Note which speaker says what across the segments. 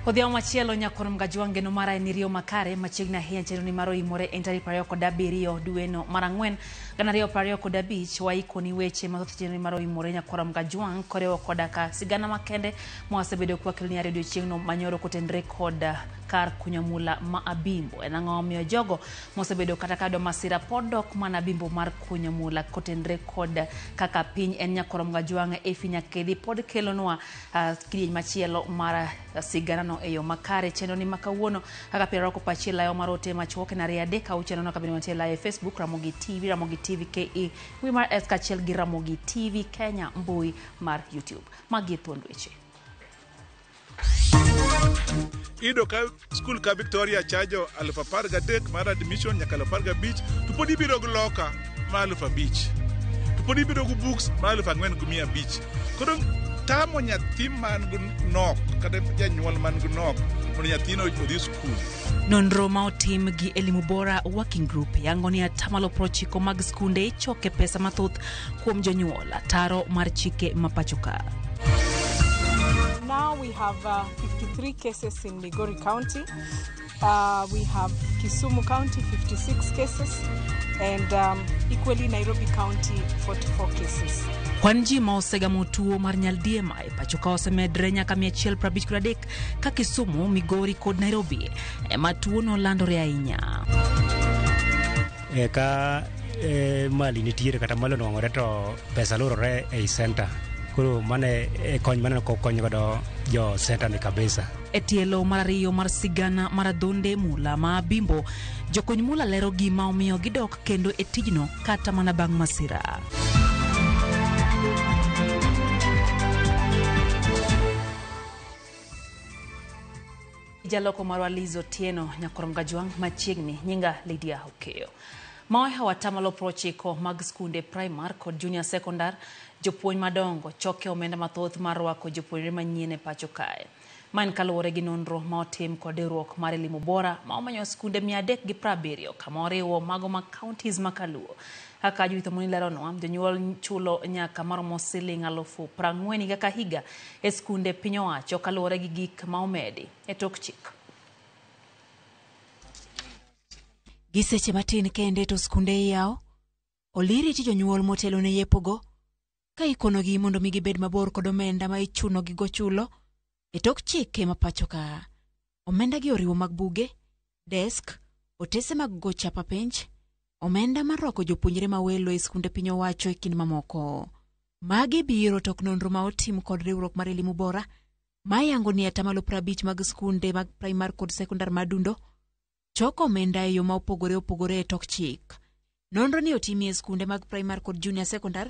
Speaker 1: Odhiambo machielo nyakono Mgajwang' geno mara en riyo makare machiegni ahinya chenro ni mar oimore en tarik 27 dweno mar ang'wen 2025. Waikoni weche mathoth chenro ni mar oimore nyakwara Mgajwang' koriwo koda ka sigana makende mwasebedo kwakeloni e odiochieng'no manyoro kotenre kod kar kunyo mula ma Abimbo. En ang'o momiyo jogo mosebedo kata ka yudo masira pod dok mana Abimbo mar kunyo mula kotenre kod kaka piny en nyakwara Mgajwang' Efi Nyakedhi pod kelonwa kidieny machielo mar siganano e yo makare. Chenro ni ma kawuono kaka pile rwako pachi layo mar ote machuok en 2 3 6 nono kabiro mantie live e Facebook Ramogi TV, Ramogi TV KE, mbui mar S kaachiel gi Ramogi TV Kenya mbui mar YouTube. Magi e thuond weche.
Speaker 2: Iyudo ka skul ka Victoria chajo 13,000 mar admission nyaka 15,000, to pod ibiro gi loka ma 5,000, to pod ibiro gi books ma 4,500. Koro tamo nyathi man gi nok kata janyuol man gi nok mondo nyathino odhi skul.
Speaker 1: Nonro ma otim gi Elimu Bora Working Group yango ni 90% mag skunde ichoke pesa mathoth kuom jonyuol, ataro mar chike ma pacho ka.
Speaker 3: Now we have 53 cases in Migori County. We have Kisumu County 56 cases and equally Nairobi County 44 cases.
Speaker 1: Kwan ji ma osegamo tuo mar nyaldiema e pacho ka osemedre nyaka 153 ka Kisumu, Migori kod Nairobi ema tuono landore ahinya.
Speaker 4: E ka e, mali nitiere kata mali onwang'ore to pesa lurore ei center. Koro mano e kony maneno kokony godo jo center ni kabisa.
Speaker 1: E tielo mar ariyo mar sigana mar adhonde mula ma Abimbo, jokony mula lero gima omiyo gidok kendo e tijno kata mana bang' masira. Jaloko marwa Liz Otieno, nyakwar Mgajwang' machiegni, nyinga Lydia Okeyo. Ma ohewo 90% mag skunde primar kod junior secondar, jopuonj madongo choke omenda mathoth mar rwako jopuonjre manyien e pacho kae. Ma en kaluwore gi nonro ma otim kod riwruok mar Elimu Bora ma omenyo skunde 370 kama oriwo mago mag counties ma kaluo. Kaka Judith Omoni leronwa, jonyuol chulo nyaka maromo siling 40,000 higa ka higa e skunde piny owacho kaluwore gi gik ma omedi e tok chik.
Speaker 5: Gi seche matin kende to skunde iyawo, oliri ti jonyuol motelo ne yepogo ka ikonogi mondo mi gibed mabor kod omenda ma ichuno gigo chulo e tok chike ma pacho ka. Omenda gi oriwo mag buge, desk, otese mag go chapa penj, omenda mar rwako jopuonjre ma welo e skunde piny owacho e kind mamoko. Magi biro tok nonro ma otim kod riwruok mar Elimu Bora ma yango ni 50% mag skunde mag primar kod sekondar madundo choko omenda e yo ma opogore opogore e tok chik. Nonro ni otimi e skunde mag primar kod junior secondar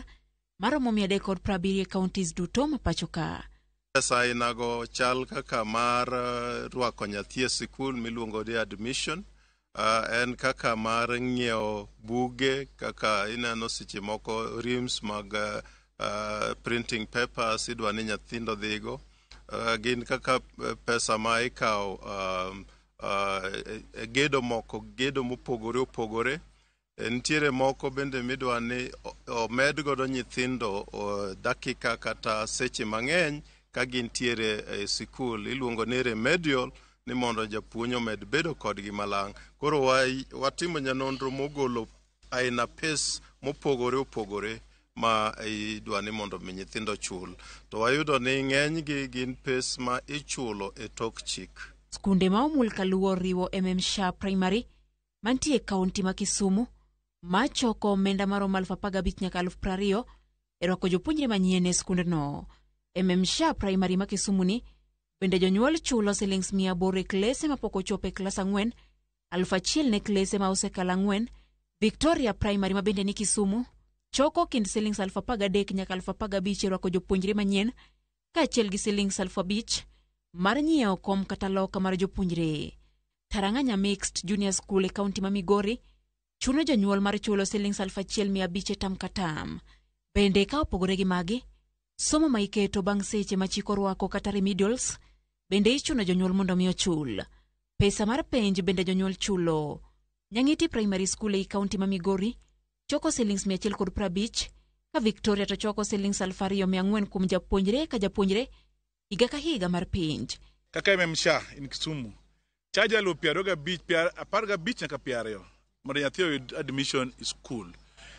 Speaker 5: maromo 370 e counties duto ma pacho ka.
Speaker 6: Pesa ainago chal kaka mar rwako nyathi e sikul miluongo ni admission, en kaka mar ng'iewo buge, kaka ineno seche moko reams mag printing papers idwa ni nyithindo dhigo, gin kaka pesa ma ikawo e gedo moko, gedo mopogore opogore. Nitiere moko bende midwa ni omed godo nyithindo dakika kata seche mang'eny ka gintiere e sikul, iluongo ni remedial, ni mondo japuonj omed bedo kodgi malang'. Koro watimo nyanonro mogolo aina pes mopogore opogore ma idwa ni mondo mi nyithindo chul, to wayudo ni ng'enygi gin pes ma ichulo e tok chik.
Speaker 5: Skunde ma omul kaluwo oriwo MM Shah Primary mantie e kaunti ma Kisumu ma choko omenda maromo 15,000 nyaka 20,000 e rwako jopuonjre manyien e skundno. MM Shah Primary ma Kisumu ni bende jonyuol chulo silings 800 e klese mapok ochopo e klas 4, 1,000 ne klese ma osekalo 4. Victoria Primary ma bende ni Kisumu choko kind silings 13,000 nyaka 15,000 e rwako jopuonjre manyien kaachiel gi silings 5,000 mar nyiewo kom kata loka mar jopuonjre. Tarang'anya Mixed Junior School e kaunti ma Migori chuno jonyuol mar chulo silings 1,500 e tam ka tam. Bende ka opogore gi magi, somo ma iketo bang' seche ma chik orwako kata remedials bende ichuno jonyuol mondo mi ochul. Pesa mar penj bende jonyuol chulo. Nyang'iti Primary School ei kaunti ma Migori choko silings 150, ka Victoria to choko silings 2,400 kuom japuonjre ka japuonjre higa ka higa mar penj.
Speaker 2: Kaka MM Shah in Kisumu charge 25,000, 15 nyaka 20 mondo nyathi oyud admission e school.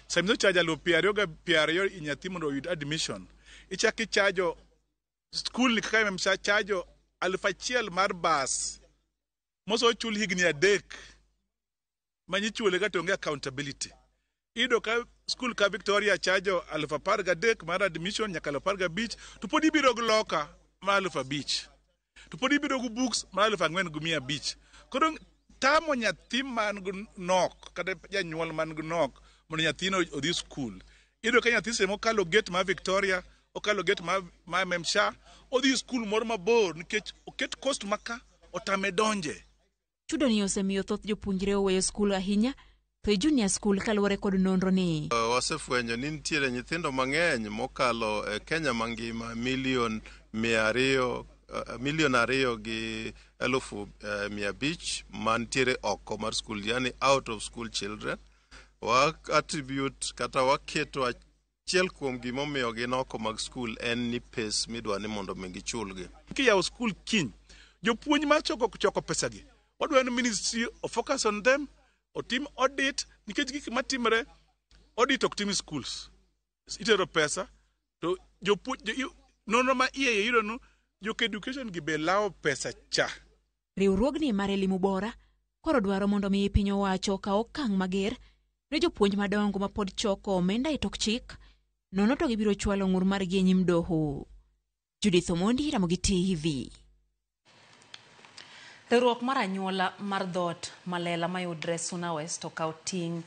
Speaker 2: Sama charge 20,000 i nyathi mondo oyud admission, ichako ichajo skul ni kaka MM Shah chajo 1,000 mar bus mosochul higni 3 manyichule ka to onge accountability. Iyudo ka skul ka Victoria chajo 13,000 mar admission nyaka 15,000 to pod ibiro gi loka ma 5,000 to pod ibiro gi books ma 4,500. Koro tamo nyathi man gi nok kata janyuol man gi nok mondo nyathino odhi skul. Iyudo ka nyathi seche mokalo gate mar Victoria, okalo gate mar MM Shah, odhi skul moro mabor nikech oket cost maka otame donje.
Speaker 5: Chudo ni osemiyo thoth jopuonjre oweyo skul ahinya to e junior school kaluwore kod nonro ni.
Speaker 6: Wasefwenyo ni nitiere nyithindo mang'eny mokalo e Kenya mangima milion 200, 2,500,000 mantiere oko mar skul, yani out of school children. Wa attribute kata waketo achiel kuom gimomiyo gin oko mag skul en ni pes midwa ni mondo mi gichulgi.
Speaker 2: Kiyawo skul kiny, jopuonj mar choko pesagi, wadwaro ni ministry o focus on them, otim audit, nikech gik matimre, audit ok tim e schools. Itero pesa, to jopuonj, nonro ma iye yudo nu, jok education gi be lawo pesa cha.
Speaker 5: Riwruogni mar Elimu Bora koro dwaro mondo mi piny owacho okaw okang' mager ne jopuonj madongo ma pod choko omenda e tok chik, nono to gibiro chwalo ng'ur margi e nyim doho. Judith Omondi, Ramogi TV.
Speaker 1: Riwruok mar anyuola mar dhoot Malela mayudre Suna West okaw ting'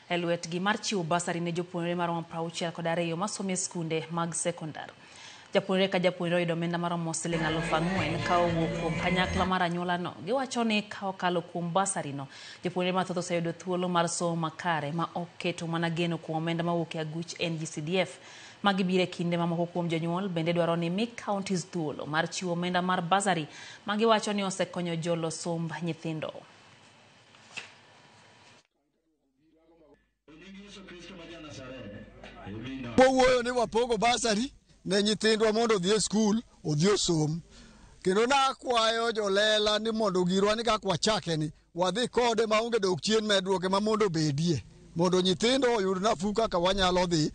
Speaker 1: e lwetgi mar chiwo basari ne jopuonjre maromo 62 masomo e skunde mag sekondar. Japuonjre ka japuonjre oyudo omenda maromo siling 4,000 ka owuok kuom kanyakla mar anyuolano. Giwacho ni ka okalo kuom basari no, jopuonjre mathoth oseyudo thuolo mar somo makare ma ok keto mana geno kuom omenda mawuok e aguch NGCDF. Magi biro e kinde mamoko kuom jonyuol bende dwaro ni mi counties thuolo mar chiwo omenda mar basari ma giwacho ni osekonyo jolo somb nyithindo.
Speaker 7: Wawuoyo ni wapogo basari ne nyithindwa mondo odhi e skul, odhi osom. Kendo nakwayo jolela ni mondo girwa ni kaka wachake ni, wadhi kode maonge dok chien medruok ema mondo obedie. Mondo nyithindo oyud nafuu kaka wanyalo dhi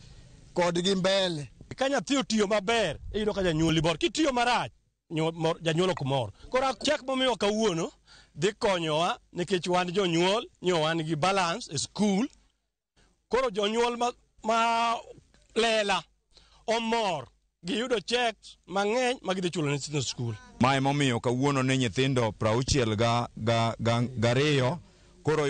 Speaker 7: kodgi mbele.
Speaker 8: Ka nyathi otiyo maber, iyudo ka janyuol mor. Kitiyo marach, janyuol ok mor. Koro chek momiwa kawuono dhi konyowa nikech wan jonyuol, nyo wan gi balance e skul. Koro jonyuol ma lela omor, giyudo chek mang'eny ma gidhi chulo ne nyithindo skul.
Speaker 9: Mae momiyo kawuono ne nyithindo 62 koro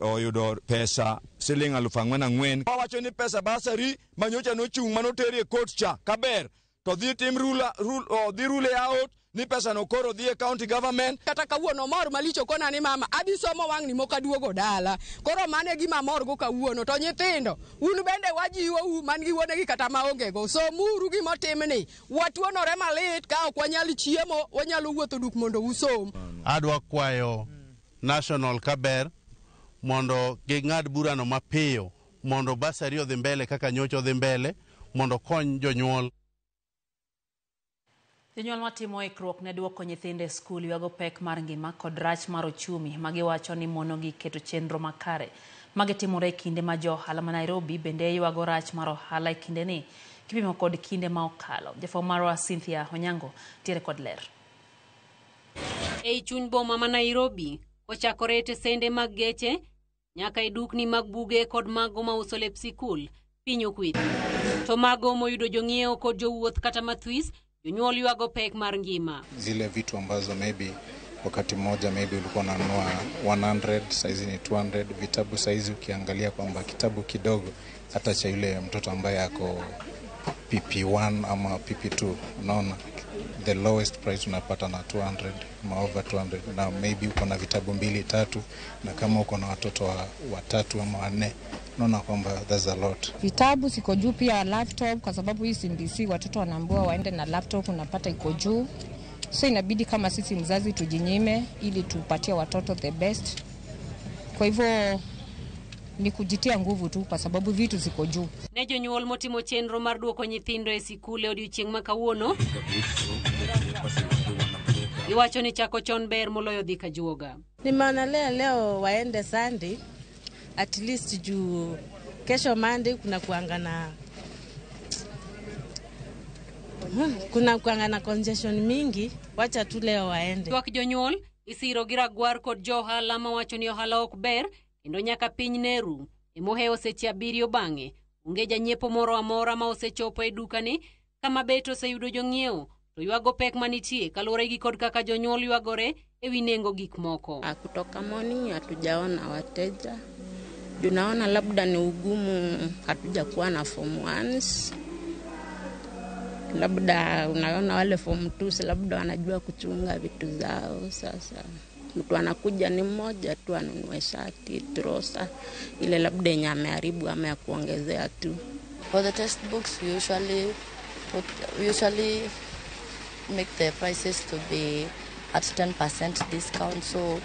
Speaker 9: oyudo pesa siling 4,000. Wawacho ni pesa basari manyocha nochung' manoteri e court cha kaber to dhi tim dhi rule out ni pesa no koro dhi e county government.
Speaker 10: Kata kawuono mor malicho kona ni mama adhi somo wang'ni mok aduogo dala. Koro mano e gima mor go kawuono. To nyithindo un bende wajiwou man gi wuonegi kata maonge go, somuru gimotimni. Watuonore malit ka ok wanyal chiemo, wanyalo wuotho duk mondo usom.
Speaker 11: Adwa kwayo National kaber mondo ging'ad burano mapiyo mondo basari odhi mbele kaka nyocha odhi mbele mondo kony jonyuol.
Speaker 1: Jonyuol matimo ikruok ne duoko nyithindo e skul ywago pek mar ngima kod rach mar ochumi ma giwacho ni monogi keto chenro makare. Magi timore e kinde ma jo ohala ma Nairobi bende ywago rach mar ohala e kindeni kipimo kod kinde ma okalo. Jafwambo marwa Cynthia Onyango tiere kod ler.
Speaker 12: Ei chuny boma ma Nairobi, kochakore e tesende mag geche nyaka e dukni mag buge kod mago mauso lep sikul, piny okwith. To mago moyudo jong'iewo kod jowuoth kata mathwis, jonyuol ywago pek mar ngima.
Speaker 13: Zile vitu ambazo maybe wakati mmoja maybe ulikuwa unanunua 100, saizi ni 200. Vitabu saizi ukiangalia kwamba kitabu kidogo hata cha yule mtoto ambaye ako PP1 ama PP2, unaona the lowest price unapata na 200 ama over 200, na maybe uko na vitabu 2 3, na kama uko na watoto watatu ama wanne, unaona kwamba that's a lot.
Speaker 14: Vitabu siko juu, pia laptop, kwa sababu hii CBC watoto wanaambiwa waende na laptop, unapata iko juu. So inabidi kama sisi mzazi tujinyime ili tupatie watoto the best. Kwa hivyo ni kujitia nguvu tu kwa sababu vitu ziko juu.
Speaker 12: Ne jonyuol motimo chenro mar duoko nyithindo e sikul e odiochieng' ma kawuono, Giwacho ni chako chon ber moloyo dhi kajuoga.
Speaker 15: Nimeonelea leo waende Sunday at least juu kesho Monday kuna kuanga na congestion mingi, wacha tu leo waende.
Speaker 12: Ywak jonyuol isiro gi ragwar kod jo ohala mawacho ni ohala ok ber kendo nyaka piny neru. Emohewo seche 7 bang'e onge janyiepo moro amora ma osechopo e dukani kama bet oseyudo jong'iewo to ywago pek manitie kaluwore gi kod kaka jonyuol ywagore ewi nengo gik moko.
Speaker 16: Kutoka morning hatujaona wateja. Tunaona labda ni ugumu, hatujakuwa na form 1s. Labda unaona wale form 2s labda wanajua kuchunga vitu zao. Sasa mtu anakuja ni mmoja tu anunue shati, trosa ile labda yenye ameharibu ama ya kuongezea tu.
Speaker 17: For the textbooks we usually make the prices to be at 10% discount, so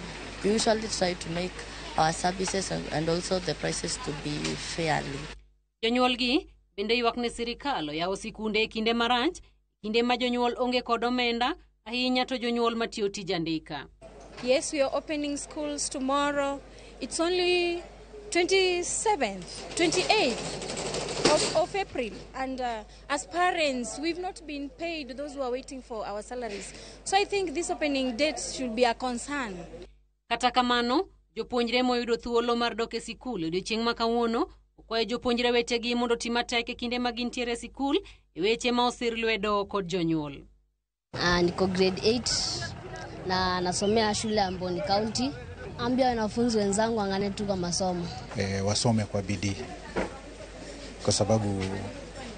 Speaker 17: we usually try to make our services and also the prices to be fairly.
Speaker 12: Jonyuolgi bende ywak ne sirikal oyawo sikunde e kinde marach, kinde ma jonyuol onge kod omenda, ahinya to jonyuol matiyo tij andika.
Speaker 18: Yes, we are opening schools tomorrow. It's only 27th, 28th of April. And as parents, we've not been paid, those who are waiting for our salaries. So I think this opening date should be a concern.
Speaker 12: Kata kamano, jopuonjre moyudo thuolo mar dok e sikul odiechieng' ma kawuono okwayo jopuonjre wetegi mondo oti matek e kinde ma gintiere e sikul e weche ma osir lwedo kod jonyuol.
Speaker 19: Niko grade 8 na nasomea shule ya Mboni County. Ambia wanafunzi wenzangu angane tu kwa masomo.
Speaker 13: Wasome kwa bidii kwa sababu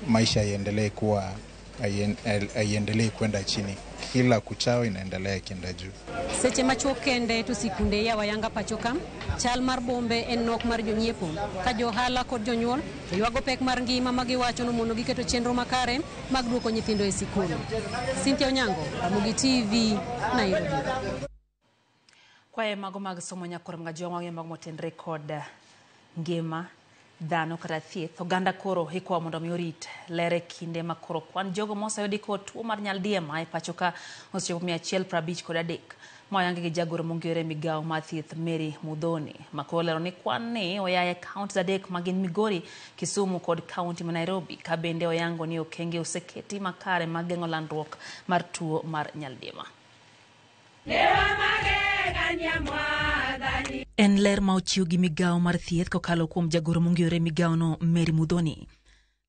Speaker 13: maisha iendelee kuwa aiendelee kwenda chini. Kila kuchao inaendelea ikienda juu.
Speaker 12: Seche machuok kende to sikunde yawa yanga pacho ka, chal mar bombe en nok mar jonyiepo ka johala kod jonyuol to ywago pek mar ngima ma giwacho no mondo giketo chenro makare mag duoko nyithindo e sikul. Cynthia Onyango, Ramogi TV, Nairobi.
Speaker 1: Kwaye mago mag somo nyakoro mga mag motenre kod ngima dhano kata thieth. Oganda koro ikwayo mondo mi orit ler e kinde ma koro kwan jogo moseyudi kod tuo mar nyaldiema e pacho ka osechopo 153. Ma oyangi gi jagoro mong'ere migawo mar thieth Mary Muthoni ma koro olero ni kwan ni oya e kaunti 3 ma gin Migori, Kisumu kod kaunti ma Nairobi, ka bende oyango ni okenge oseketi makare mag geng'o landruok mar tuo mar nyaldiema. En ler ma ochiw gi migawo mar thieth kokalo kuom jagoro mong'ere migawono Mary Muthoni.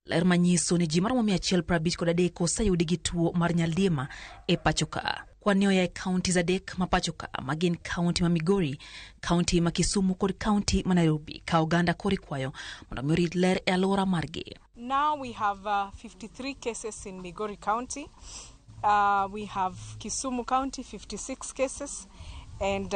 Speaker 1: Ler manyiso ni ji maromo 153 oseyudi gi tuo mar nyaldiema e pacho ka. Kwan ni oya e kaunti 3 ma pacho ka ma gin kaunti ma Migori, kaunti ma Kisumu kod kaunti ma Nairobi, ka oganda koro ikwayo mondo mi orit ler e alwora margi.
Speaker 3: Now we have 53 cases in Migori County. We have Kisumu County 56 cases and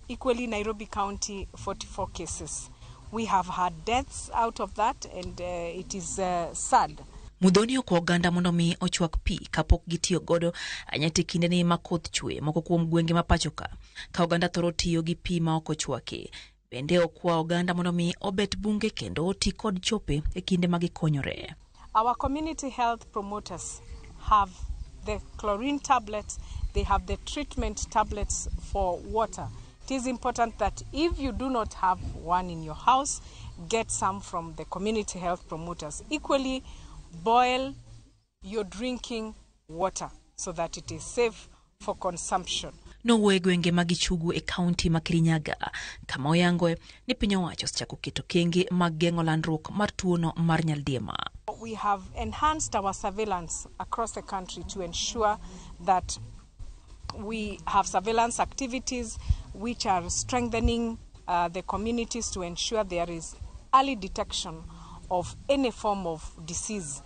Speaker 3: equally Nairobi County 44 cases. We have had deaths out of that and it is sad.
Speaker 1: Muthoni okwa oganda mondo mi ochwak pi kapok gitiyo godo ahinya e kinde ni ma koth chwe moko kuom gwenge ma pacho ka, ka oganda thoro tiyo gi pi ma ok ochwaki. Bende okwa oganda mondo mi obet bunge kendo oti kod chope e kinde ma gikonyore.
Speaker 3: Our community health promoters have the chlorine tablets, they have the treatment tablets for water. It is important that if you do not have one in your house, get some from the community health promoters. Equally, boil your drinking water so that it is safe for consumption.
Speaker 1: Nowuoyo e gwenge mag Ichugu e kaunti ma Kirinyaga, kama oyangoe ni piny owacho osechako keto kenge mag geng'o landruok mar tuono mar nyaldiema.
Speaker 3: We have enhanced our surveillance across the country to ensure that we have surveillance activities which are strengthening the communities to ensure there is early detection of any form of disease.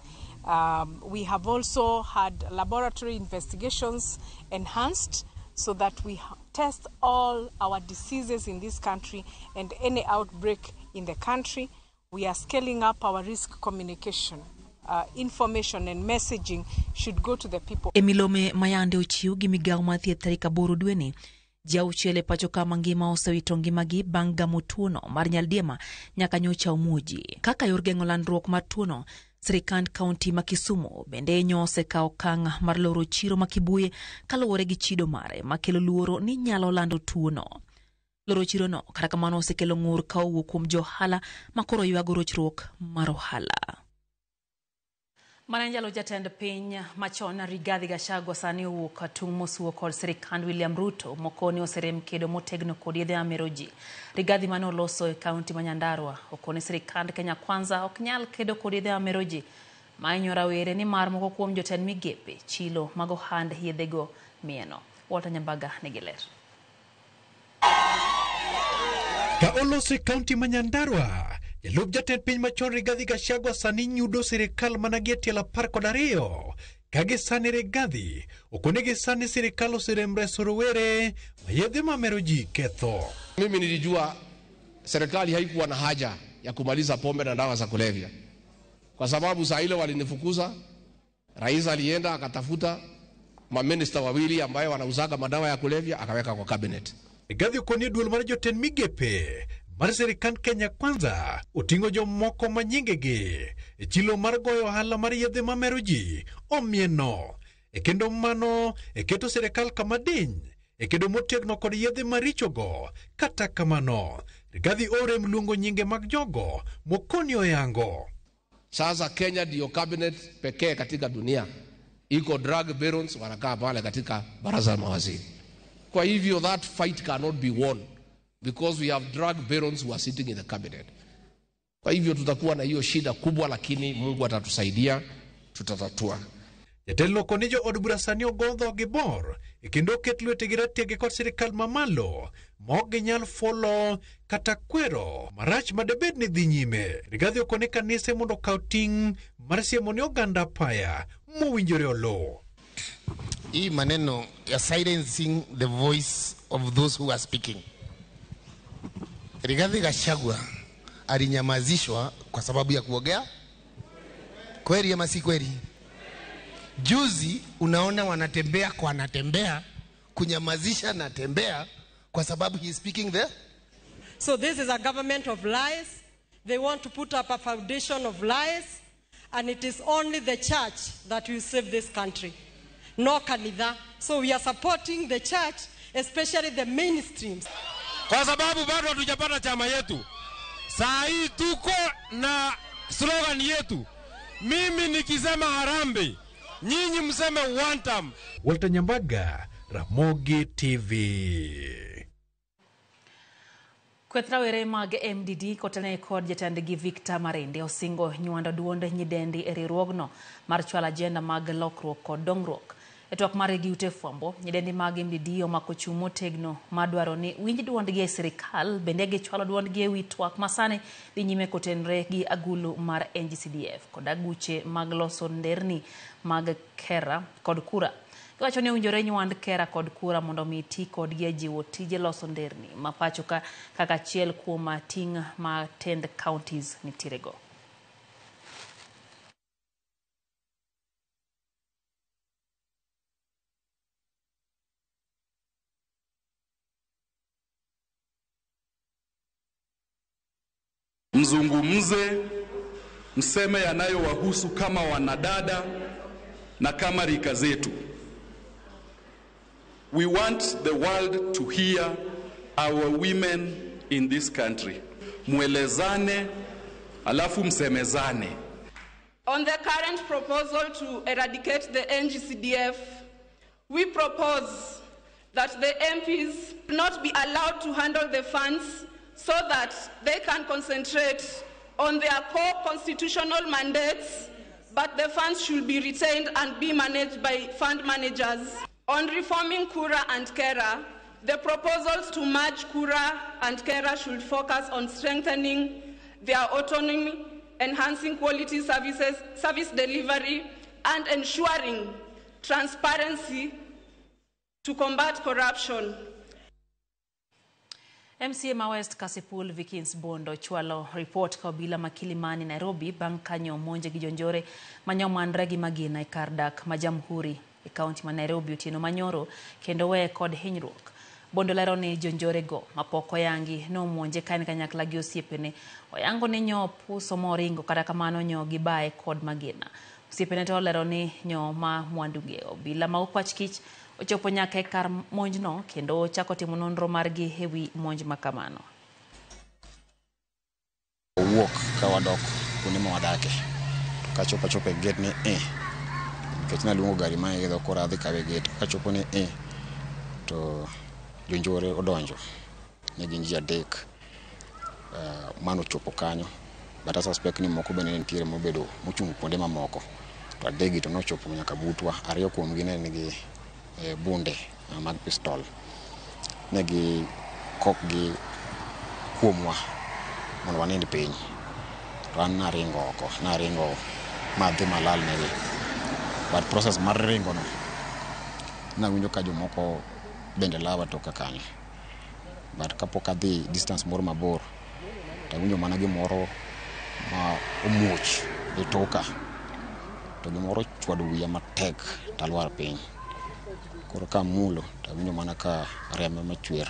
Speaker 3: We have also had laboratory investigations enhanced so that we test all our diseases in this country and any outbreak in the country. We are scaling up our risk communication. Information and messaging should go to the people.
Speaker 1: E milome mayande ochiw gi migawo mar thieth tarik 8 dweni, ji auchiel e pacho ka mangima osewito ngimagi bang' gamo tuono mar nyaldiema nyaka nyocha omuoji. Kaka yor geng'o landruok mar tuono, Sirikand kaunti ma Kisumu bende nyo osekawo okang' mar loro chiro ma Kibuye kaluwore gi chido mare makelo luoro ni nyalo lando tuono. Loro chirono kata kamano osekelo ng'ur ka owuok kuom jo ohala ma koro ywago rochruok mar ohala. Mane jalo jatend piny machon Rigathi Gachagua sani owuok tung' mosuo kod sirikand William Ruto mokoni oserem kedo motegno kod yedhe mamero ji. Rigathi mane oloso e kaunti ma Nyandarua okoni sirikand Kenya Kwanza ok nyal kedo kod yedhe mamero ji mahinyo rawere nimar moko kuom jotend migepe chilo mag ohand yedhego mieno. Walter Nyambaga nigi ler.
Speaker 20: Ka oloso e kaunti ma Nyandarua, jalup jatend piny machon Rigathi Gachagua sani nyudo sirikal mana gi e tielo 12 ka gi sani Rigathi okone gi sani sirikal oserem reso rowere ma yedhe mamero ji ketho.
Speaker 21: Mimi nilijua serikali haikuwa na haja ya kumaliza pombe na dawa za kulevya, kwa sababu saa ile walinifukuza, rais alienda akatafuta maminista wawili ambayo wanauzaga madawa ya kulevya akaweka kwa cabinet.
Speaker 20: Rigathi okoni duol mar jotend migepe mar sirikand Kenya Kwanza oting'o jomoko ma nyingegi e chilo mar goyo ohala mar yedhe mamero ji omieno e kendo mano e keto sirikal kama diny e kedo motegno kod yedhe marichogo. Kata kamano Rigathi orem luongo nyinge mag jogo mokoni oyango.
Speaker 21: Sasa Kenya ndiyo cabinet pekee katika dunia iko drug barons wanakaa pale katika baraza la mawaziri. Kwa hivyo that fight cannot be won because we have drug barons who are sitting in the cabinet. Kwa hivyo tutakuwa na hiyo shida kubwa, lakini Mungu atatusaidia, tutatatua.
Speaker 20: Jatelo okoni jo od bura sani ogo dhogi bor e kendo oket lwetegi ratege kod sirikal mamalo ma ok ginyal fuolo kata kwero marach madebed ni dhi nyime. Rigathi okone kanise mondo okaw ting' mar siemo ne oganda apaya mowinjore oluw.
Speaker 22: Hii maneno ya silencing the voice of those who are speaking. Rigathi Gachagua alinyamazishwa kwa sababu ya kuongea kweli ama si kweli? Juzi unaona wanatembea kwa anatembea kunyamazisha natembea kwa sababu he is speaking there.
Speaker 23: So this is a government of lies. They want to put up a foundation of lies, and it is only the church that will save this country. No kanitha. So we are supporting the church, especially the mainstreams.
Speaker 8: Kwa sababu bado hatujapata chama yetu. Saa hii tuko na slogan yetu. Mimi nikisema harambee, nyinyi mseme one term.
Speaker 20: Walter Nyambaga, Ramogi TV.
Speaker 1: Kweth rawere mag MDD kotelne kod jatendgi Victor Marende osingo nywando duond nyidendi e riwruogno mar chwalo ajenda mag lokruok kod dongruok. E twak mare gi ute fwambo, nyidendi mag MDD omako chung' motegno madwaro ni winj duondgi e sirikal bende gichwalo duondgi e wi twak masani dhi nyime kotenre gi agulu mar NGCDF kod aguche mag loso nderni mag Kera kod Kura. Giwacho ni owinjore nywand Kera kod Kura mondo mi ti kodgi e jiwo tije loso nderni ma pacho ka kaka achiel kuom ting' ma tend counties nitierego.
Speaker 24: Mzungumze, mseme yanayowahusu kama wanadada na kama rika zetu. We want the world to hear our women in this country. Mwelezane, alafu msemezane.
Speaker 25: On the current proposal to eradicate the NGCDF, we propose that the MPs not be allowed to handle the funds so that they can concentrate on their core constitutional mandates, but the funds should be retained and be managed by fund managers. On reforming Kura and Kera, the proposals to merge Kura and Kera should focus on strengthening their autonomy, enhancing quality services, service delivery, and ensuring transparency to combat corruption.
Speaker 1: MCA ma West Kasipul Vikins Bondo chwalo report ka obila ma Kilimani Nairobi bang' kanyo omonje gi jonjore manyomanre gi magina e kar dak ma Jamhuri e kaunti ma Nairobi otieno manyoro kendo weye kod hinyruok. Bondo lero ni jonjorego mapok oyangi nomonje ka en kanyakla gi osiepene. Oyango ni nyo puso moringo kata kamano nyo gibaye kod magina. Osiepene to olero ni nyo ma mwanduge. Obila ma Okwach Kich ochopo nyaka e kar monjno kendo ochako timo nonro margi ewi monj makamano.
Speaker 2: Owuok ka wadok kuonde ma wadake kachopo achopo e gate ni nikech naluongo gari ma idho koro adhi kawe e gate kachopo ni to jonjore odonjo ne gin ji adek manochopo kanyo but I suspect ni moko bende ne nitiere mobedo mochung' kuonde mamoko to adekgi to nochopo nyaka butwa. Ariyo kuomgi ne nigi bunde mag pistol ne gi kok gi kuomwa mondo wanind piny to an naringo oko naringo madhi malal negi but process mar ringo no nawinjo ka jomoko bende lawa toka kanyo but kapok adhi distance moro mabor tawinjo mana gimoro ma omuoch e toka to gimoro ochwado wiya matek talwar piny koro kamulo tawinjo mana ka remo machwer.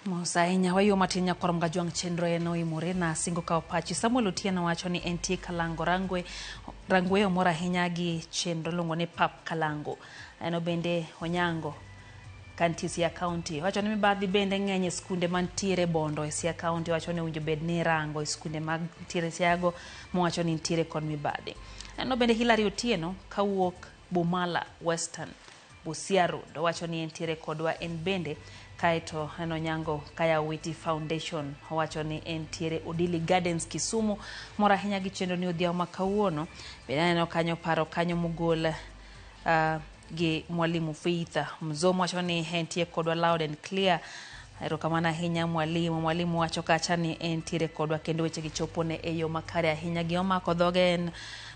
Speaker 1: Mos ahinya wayo matin nyakwar Mgajwang' chenro en oimore na singo kawo pachi. Samuel Otieno wacho ni entie Kalango Rangwe omor ahinya gi chenro iluongo ni Pap Kalango. En bende Onyango kantie Siaya County wacho ni mibadhi bende ng'eny e skunde mantiere Bondo e Siaya County. Wacho ni owinjo bed ni irango e skunde mantiere Siaya mowacho ni nitiere kod mibadhi. En bende Hilary Otieno kawuok Bomala Western Busia Road owacho ni entiere kodwa en bende. Kaeto en Onyango Kaya Witi Foundation owacho ni entiere Odili Gardens Kisumu mor ahinya gi chenro ni odhiambo ma kawuono. Bende aneno kanyo paro kanyo mogol gi Mwalimu Faith Mzomo wacho ni entie kodwa loud and clear. Erokamano ahinya mwalimu. Mwalimu wacho kacha ni entiere kodwa kendo weche gi chopo ne e yo makare ahinya. Gima omako dhoge en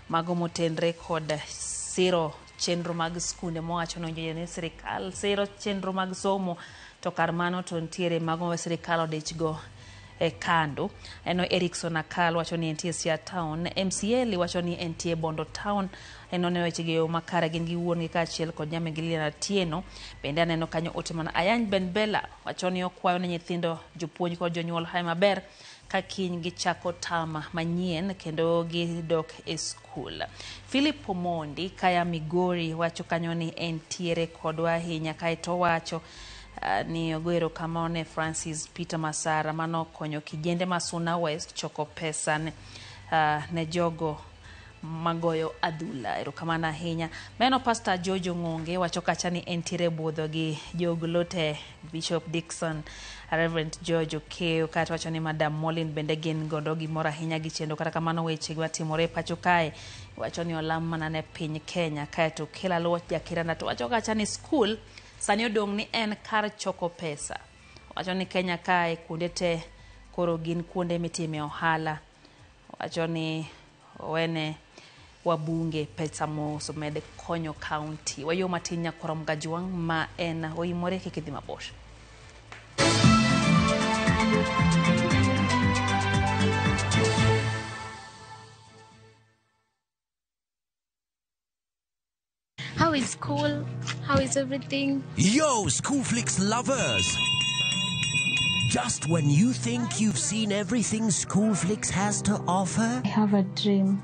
Speaker 1: mago motenre kod siro chenro mag skunde mowacho ni owinjo ni sirikal siro chenro mag somo to kar mano to nitiere mago ma sirikal odich go e kando. Eno Erikson Akal wacho ni entie Siaya Town. MCL wacho ni entie Bondo Town. En oneno weche gi yo makare gin gi wuon gi kaachiel kod nyamin gi Lilian Atieno. Bende aneno kanyo ote mana Ayany Ben Bella wacho ni okwayo ne nyithindo, jopuonj kod jonyuol hae maber ka kiny gichako tama manyien kendo gidok e skul. Philip Omondi kaya Migori wacho kanyo ni entiere kodwa ahinya kaeto owacho ni ogo erokamano ne Francis Peter Masara manokonyo kijende ma Suna West choko pesa ne jogo magoyo adhula. Erokamano ahinya. Meno Pastor George Ong'onge wacho kacha ni entiere budho gi joglote Bishop Dixon, Reverend George Okeo, kaeto wacho ni Madam Molin bende gin godo gimoro ahinya gi chenro. Kata kamano weche matimore pacho kae wacho ni olam mana ne piny Kenya. Kaeto Kela Luoch Jakiranda to wacho kacha ni skul sani odong' ni en kar choko pesa. Wacho ni Kenya kae kuonde te koro gin kuonde mitime ohala. Wacho ni owene wabunge pesa mos omed konyo county. Wayo matin nyakwar Mgajwang' ma en oimore kik idhi mabor.
Speaker 4: How is school? How is everything?
Speaker 5: Yo, Schoolflix lovers! Just when you think you've seen everything Schoolflix has to offer,
Speaker 4: I have a dream.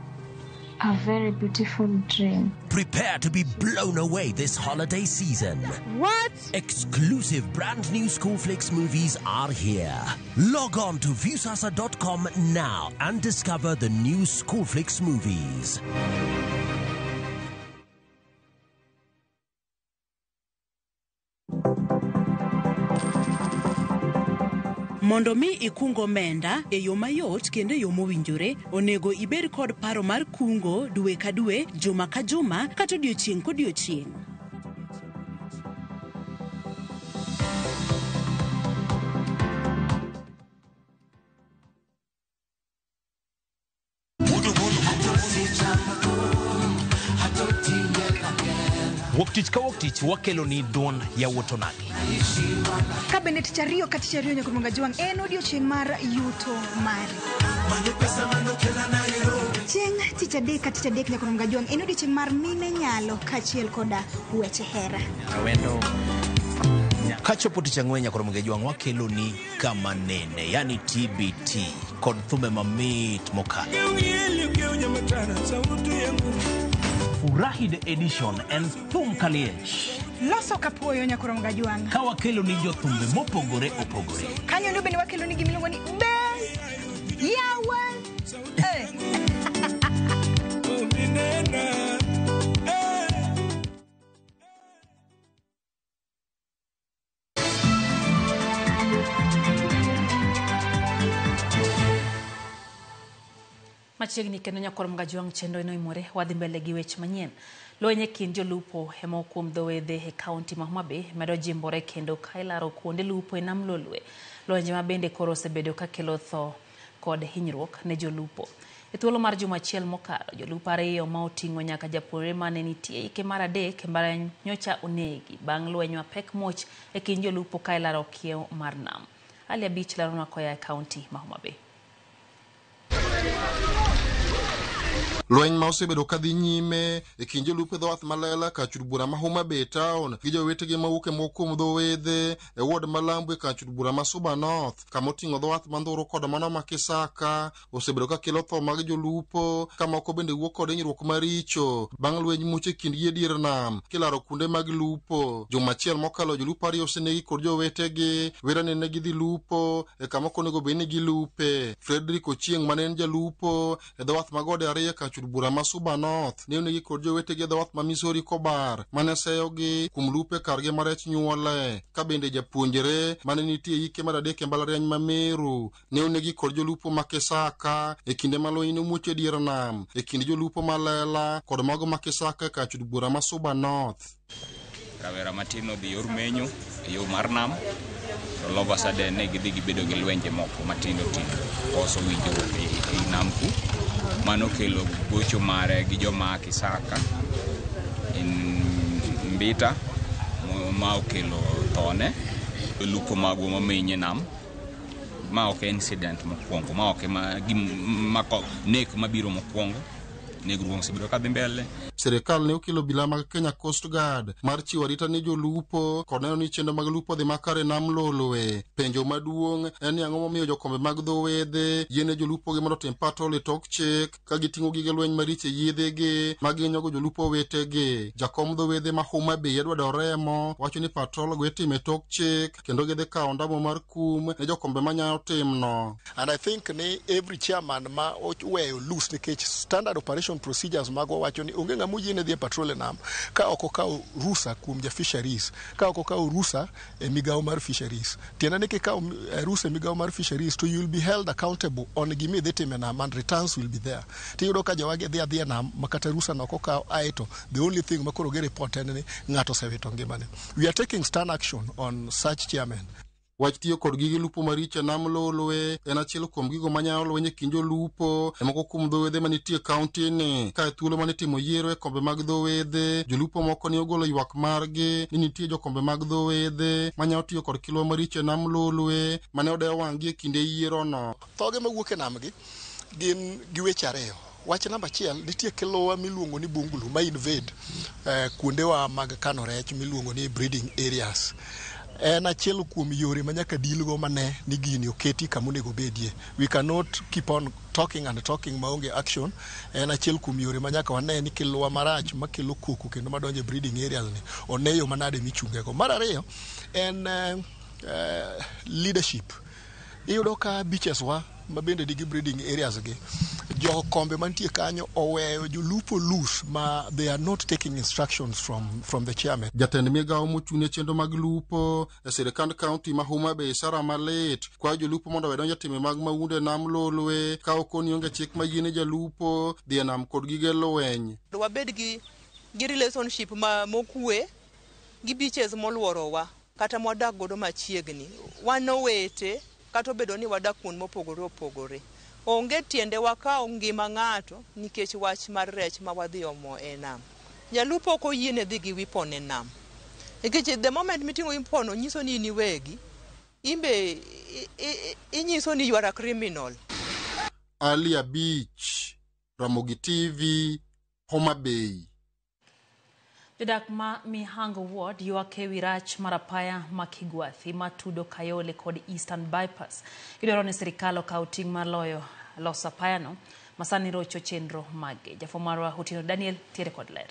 Speaker 4: A very beautiful dream.
Speaker 5: Prepare to be blown away this holiday season.
Speaker 4: What?
Speaker 5: Exclusive brand new Schoolflix movies are here. Log on to Viusasa.com now and discover the new Schoolflix movies.
Speaker 6: Mondo mi ikung omenda e yo mayot kendo e yo mowinjore, onego ibed kod paro mar kungo dwe ka dwe, juma ka juma, kata odiochieng' kodiochieng'.
Speaker 7: Wuok tich ka wuok tich wakelo ni duond yawuot onagi.
Speaker 26: Ka bende tich ariyo ka tich ariyo nyaka Mgajwang' en odiochieng' mar yuto mari. Chieng' tich adek ka tich adek nyaka Ramogi Ajwang' en odiechieng' mar mine nyalo kaachiel koda weche hera.
Speaker 7: Awendo kachopo tich ang'wen nyaka Ramogi Ajwang' wakelo ni kama nene, yani TBT kod thumbe mamit mokalo. Furahi the edition en thum kaliech.
Speaker 26: Loso kapuoyo nyaka Ramogi Ajwang'.
Speaker 7: Ka wakelo ni jothumbe mopogore opogore.
Speaker 26: Kanyo ndo bende wakelo ni gimiluongo ni be yawa.
Speaker 1: Machiegni kendo nyakwar Mgajwang' chenro eno imore wadhi mbele gi weche manyien. Lweny e kind jolupo e moko kuom dho wedhe e kaunti ma Homa Bay medo jimbore kendo ka ilaro kuonde lupo e nam Lolwe. Lwenje ma bende koro osebedo ka kelo tho kod hinyruok ne jolupo. E thuolo mar juma achiel mokalo, jolupo ariyo ma oting'o nyaka japuonjre mane nitie ike mar adek e mbalariany nyocha onegi bang' lweny mapek muoch e kind jolupo ka ilaro kiewo mar nam. Ali Abich leronwa koa e kaunti ma Homa Bay.
Speaker 9: Lweny ma osebedo kadhi nyime e kind jolupo e dho wath Malela kar chud bura ma Homa Bay town gi jowetegi mawuok e moko kuom dho wedhe e ward ma Lambu e kar chud bura ma Suba North kama oting'o dho wath ma Ndhuru kod mano ma Kisaka osebedo ka kelo tho mag jolupo ka moko bende wuok kod hinyruok maricho bang' lweny muoch e kindgi e dier nam kilaro kuonde mag lupo. Juma achiel mokalo jolupo ariyo osenegi kod jowetegi wera ni ne gidhi lupo e kama ok onego bed ni gilupe. Frederick Ochieng' mane en jalupo e dho wath ma Gode ariyo e kar chud bura ma Suba North ne onegi kod jowetegi e dho wath ma Misori Kobar mane seyogi kuom lupo e kargi ma rech nyuole. Ka bende japuonjre mane nitie ike mar adek e mbalariany ma Meru ne onegi kod jolupo ma Kisaka e kinde ma lweny nomuoch e dier nam e kind jolupo ma Lela kod mago ma Kisaka e kar chud bura ma Suba North.
Speaker 10: Rawera matin odhi yor menyo e yo mar nam to all of a sudden ne gidhi gibedo gi lwenje moko matindo tindo koso winjruok e nam ku mano kelo gocho mare gi joma Kisaka in Mbita ma okelo thone jolupo magwa mamenyo e nam. Ma ok incident mokwongo, ma ok ema nek mabiro mokwongo, negruok osebedo kadhi mbele.
Speaker 9: Sirikal ne okelo obila mag Kenya Coast Guard mar chiwo arita ne jolupo kod neno ni chenro mag lupo dhi makare nam Lolwe. Penjo maduong' en ni ang'o momiyo jokombe mag dho wedhe yiene jolupo gi mondo otim patrol e tok chik ka giting'o gige lweny maricho e yiedhegi ma gihinyogo jolupo wetegi. Jakom dho wedhe ma Homa Bay Edward Oremo wacho ni patrol go itimo e tok chik kendo gidhi kawo ondamo mar kum ne jokombe manyalo timno.
Speaker 11: And I think ni every chairman ma oweyo loose nikech standard operation procedures magwa wacho ni onge ng'ama oyiene dhi e patrol e nam ka ok okawo rusa kuom ja fisheries, ka ok okawo rusa e migawo mar fisheries. Tiende ni kikawo rusa e migawo mar fisheries to you will be held accountable on gima idhi timo e nam and returns will be there. Tiyudo ka jowagi dhi adhiya e nam ma kata rusa no ok okaw aeto the only thing ma koro gi report en ni ng'ato osewito ngimane. We are taking stern action on such chairmen.
Speaker 9: Wach tiyo kod gige lupo maricho e nam Lolwe en achiel kuom gigo manyalo lweny e kind jolupo e moko kuom dho wedhe manitie e kaunti ni. Ka e thuolo mane itimo yiero e kombe mag dho wedhe, jolupo moko ne ogolo ywak margi ni nitie jokombe mag dho wedhe manyalo tiyo kod kilwa maricho e nam Lolwe mane odewo wang'gi e kinde yierono.
Speaker 11: Thoge mawuok e nam gi gin gi weche ariyo. Wach namba achiel, nitie kiluwa miluongo ni bungulu ma invade kuondewa mag kano rech miluongo ni breeding areas. En achiel kuom yore ma nyaka deal go mane ni gini oketi kama onego bedie. We cannot keep on talking and talking maonge action. En achiel kuom yore ma nyaka wane ni kiluwa marach makelo koko kendo madonjo e breeding areas ni one yo manade michungego. Mar ariyo en leadership. Iyudo ka beaches wa mabende nigi breeding areas gi, jokombe mantie kanyo oweyo jolupo loose ma they are not taking instructions from the chairman.
Speaker 9: Jatend migawo mochung' ne chenro mag lupo e sirikand kaunti ma Homa Bay Sarah Malit kwayo jolupo mondo owe donjo e timbe mag mahundu e nam Lolwe ka ok ni onge chik mayiene jalupo dhi e nam kod gige lweny.
Speaker 14: Wabed gi relationship ma mokwe gi beaches moluorowa kata mwadak godo machiegni. Wan owete kata obedo ni wadak kuond mopogore opogore. Onge tiende wakaw ngima ng'ato nikech wach mar rech ma wadhi omo e nam. Jalupo ok oyiene dhi gi weapon e nam. Nikech the moment miting'o weapon nyiso ni in iwegi, imbe inyiso ni you are a criminal.
Speaker 9: Ali Abich, Ramogi TV, Homa Bay.
Speaker 1: Jodak ma Mihango Ward ywak ewi rach mar apaya ma Kigwathi matudo Kayole kod Eastern Bypass. Gidwaro ni sirikal okaw ting' mar loyo loso apayano masani rocho chenro mage. Jafwambo marwa Otieno Daniel tiere kod ler.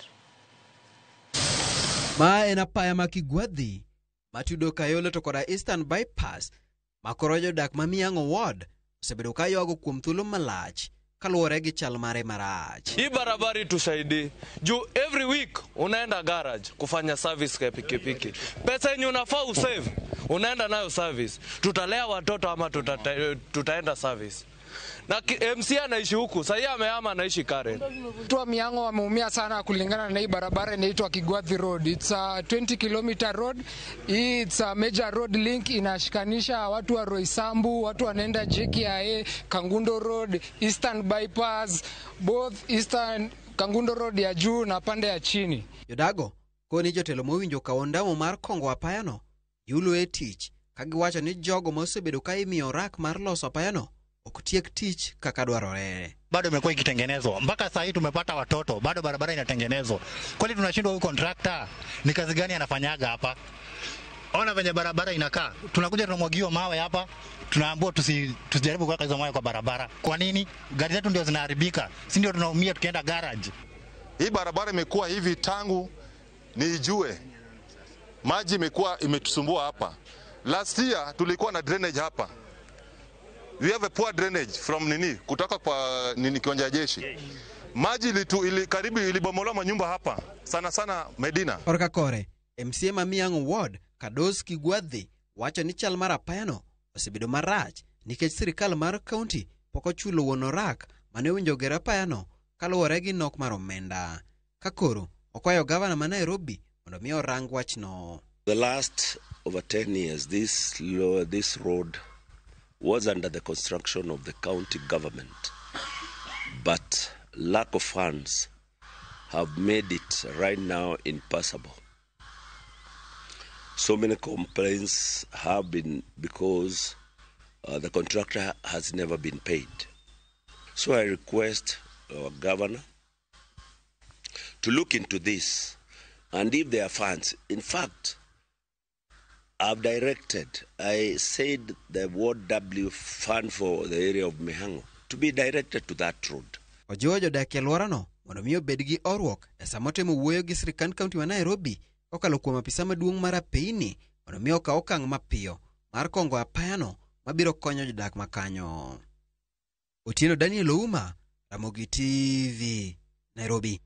Speaker 13: Ma en apaya ma Kigwathi matudo Kayole to koda Eastern Bypass ma koro jodak ma Mihango Ward osebedo ka ywago kuom thuolo malach kaluwore gi chal mare marach.
Speaker 15: Hii barabara itusaidie juu every week unaenda garage kufanya service ya pikipiki, pesa yenye unafaa usave unaenda nayo service. Tutalea watoto ama tutaenda service? Na MC anaishi huku sasa, amehama anaishi Karen.
Speaker 16: Watu wa Mihango wameumia sana kulingana na hii barabara inaitwa Kigwathi Road. It's a 20 km road. Hii it's a major road link inashikanisha watu wa Roysambu, watu wanaenda JKIA, Kangundo Road, Eastern Bypass, both Eastern Kangundo Road ya juu na pande ya chini.
Speaker 13: Jodago koni jotelo mowinjo kawo ondamo mar kongo apayano yulo e tich ka giwacho ni jogo ma osebedo ka imiyo rak mar loso apayano ok tiek tich kaka dwarore.
Speaker 17: Bado imekuwa ikitengenezwa mpaka saa hii tumepata watoto, bado barabara inatengenezwa. Kweli tunashindwa, huyu contractor ni kazi gani anafanyaga hapa? Ona venye barabara inakaa, tunakuja tunamwagiwa mawe hapa, tunaambiwa tusijaribu kuweka hizo mawe kwa barabara. Kwa nini? Gari zetu ndio zinaharibika, si ndio tunaumia tukienda garage.
Speaker 18: Hii barabara imekuwa hivi tangu niijue, maji imekuwa imetusumbua hapa. Last year tulikuwa na drainage hapa. We have a poor drainage from nini kutoka kwa nini kiwanja ya jeshi. Maji karibu ilibomolewa manyumba hapa sana sana Medina.
Speaker 13: Korka kore MCA ma Mihango Ward Kados Kigwathi wacho ni chal mar apayano osebedo marach nikech sirikal mar kaunti pok ochulo wuon orak mane owinjo ger apayano kaluwore gi nok mar omenda. Ka koro okwayo gavana ma Nairobi mondo mi orang wachno.
Speaker 20: The last over 10 years this road was under the construction of the county government, but lack of funds have made it right now impassable. So many complaints have been because the contractor has never been paid. So I request our governor to look into this, and if there are funds, in fact, I've directed, I said the Ward W fund for the area of Mihango to be directed to that road.
Speaker 13: Ojiwo jodak e alworano mondo mi obed gi horuok e sama otemo wuoyo gi sirkand kaunti ma Nairobi kokalo kuom apisa maduong' mar apeyni mondo mi okaw okang' mapiyo mar kongo apayano mabiro konyo jodak makanyo. Otieno Daniel Ouma, Ramogi TV, Nairobi.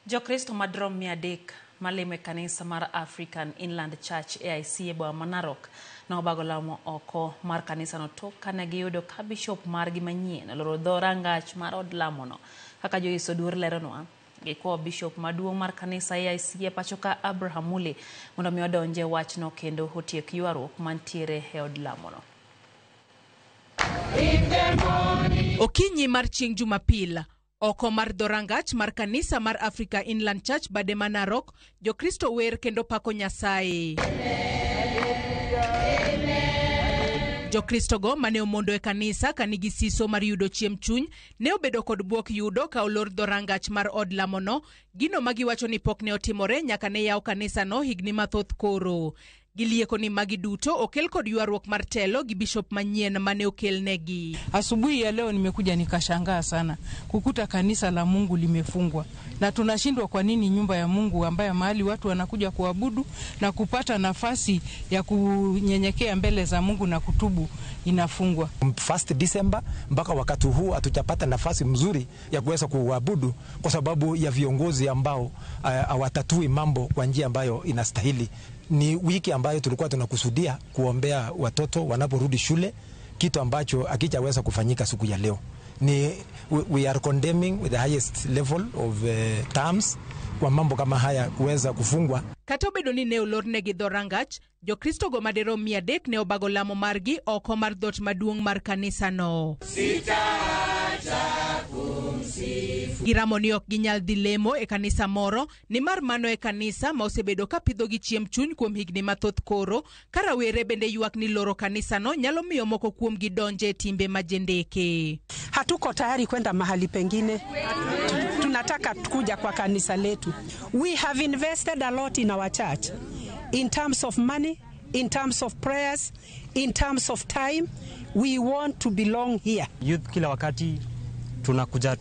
Speaker 1: Jokristo madrom 300 malemo e kanisa mar African Inland Church AIC e boma ma Narok nobago lamo oko mar kanisano tok kane giyudo ka bishop margi manyien oloro dho rangach mar od lamono. Kaka Joyce Oduor leronwa, gikwayo bishop maduong' mar kanisa AIC e pacho ka Abraham Mule mondo mi odonje wachno kendo otiek ywaruok mantiere e od lamono.
Speaker 21: Okinyi mar chieng' Jumapil, oko mar dhorangach mar kanisa mar Africa Inland Church bade ma Narok, Jokristo wer kendo pako Nyasaye. Jokristo go mane omondo e kanisa kanigi siso mar yudo chiemb chuny ne obedo kod bwok yudo ka olor dhorangach mar od lamono, gino magiwacho ni pok ne otimore nyaka ne yaw kanisano higni mathoth koro. Gilieko ni magi duto okel kod ywaruok mar telo gi bishop manyien mane okelnegi.
Speaker 22: Asubuhi ya leo nimekuja nikashangaa sana kukuta kanisa la Mungu limefungwa, na tunashindwa kwa nini nyumba ya Mungu ambayo mahali watu wanakuja kuabudu na kupata nafasi ya kunyenyekea mbele za Mungu na kutubu inafungwa.
Speaker 23: 1 December mpaka wakati huu hatujapata nafasi mzuri ya kuweza kuabudu kwa sababu ya viongozi ambao hawatatui mambo kwa njia ambayo inastahili. Ni wiki ambayo tulikuwa tunakusudia kuombea watoto wanaporudi shule, kitu ambacho hakijaweza kufanyika siku ya leo. Ni we are condemning with the highest level of terms kwa mambo kama haya kuweza kufungwa.
Speaker 21: Kata obedo ni ne olornegi dhorangach, Jokristo go madirom 300 ne obago lamo margi oko mar dhoot maduong' mar kanisano.
Speaker 24: Sitaacha kumsifu.
Speaker 2: Giramo ni ok ginyal dhi lemo e kanisa moro nimar mano e kanisa ma osebedo ka pidhogi chiemb chuny kuom higni mathoth koro, ka rawere bende ywak ni loro kanisano nyalo miyo moko kuomgi donje e timbe ma jendeke.
Speaker 3: Hatuko tayari kwenda mahali pengine, tunataka kuja kwa kanisa letu. We have invested a lot in our church in terms of money, in terms of prayers, in terms of time. We want to belong here.
Speaker 8: Youth kila wakati tunakuja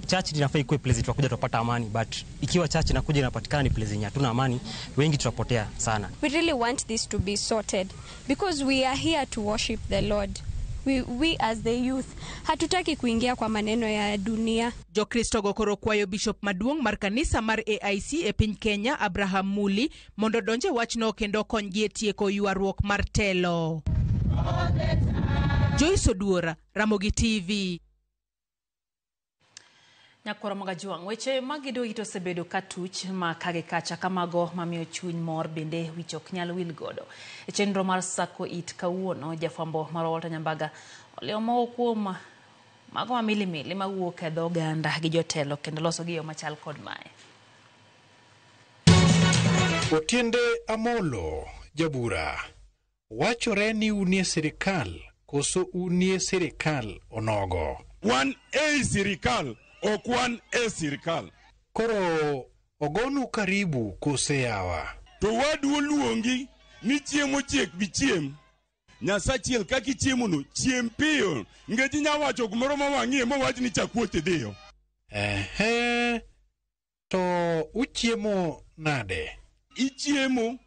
Speaker 8: church inafaa ikuwe place tunakuja tupata amani, but ikiwa church inakuja inapatikana ni place yenye hatuna amani, wengi tutapotea sana.
Speaker 12: We really want this to be sorted because we are here to worship the Lord. We as the youth hatutaki kuingia kwa maneno ya dunia.
Speaker 2: Jokristo go koro kwayo Bishop maduong' mar kanisa mar AIC e piny Kenya Abraham Muli mondo donje wachno kendo okonygi e tieko ywaruok mar telo. Joyce Oduora, Ramogi TV.
Speaker 1: Nyakwaro Magajuang', weche magido ito osebedo ka tuch ma kage kacha kamago mamiyo chuny mor bende wich ok nyal wil godo. E chenro mar Sako It kawuono, jafwambo mar Walter Nyambaga olewo moko kuom mago ma milimili mawuok e dho oganda gi jotelo kendo loso gi yo machal kod mae.
Speaker 20: Otiende Amolo, jabura, wachore ni unie sirikal koso unie sirikal onogo?
Speaker 24: Wan ei sirikal, ok wan e sirikal.
Speaker 20: Koro ogonu karibu kose yawa?
Speaker 24: To wadu oluongi ni chiemo chiek bi chiem. Nyasachiel kaka ichiemono, chiem piyo. Nikech inya wacho gimoro ma wang'iye mowach ni chakuoth idhiyo.
Speaker 20: Ehe, to uchiemo nade?
Speaker 24: Ichiemo,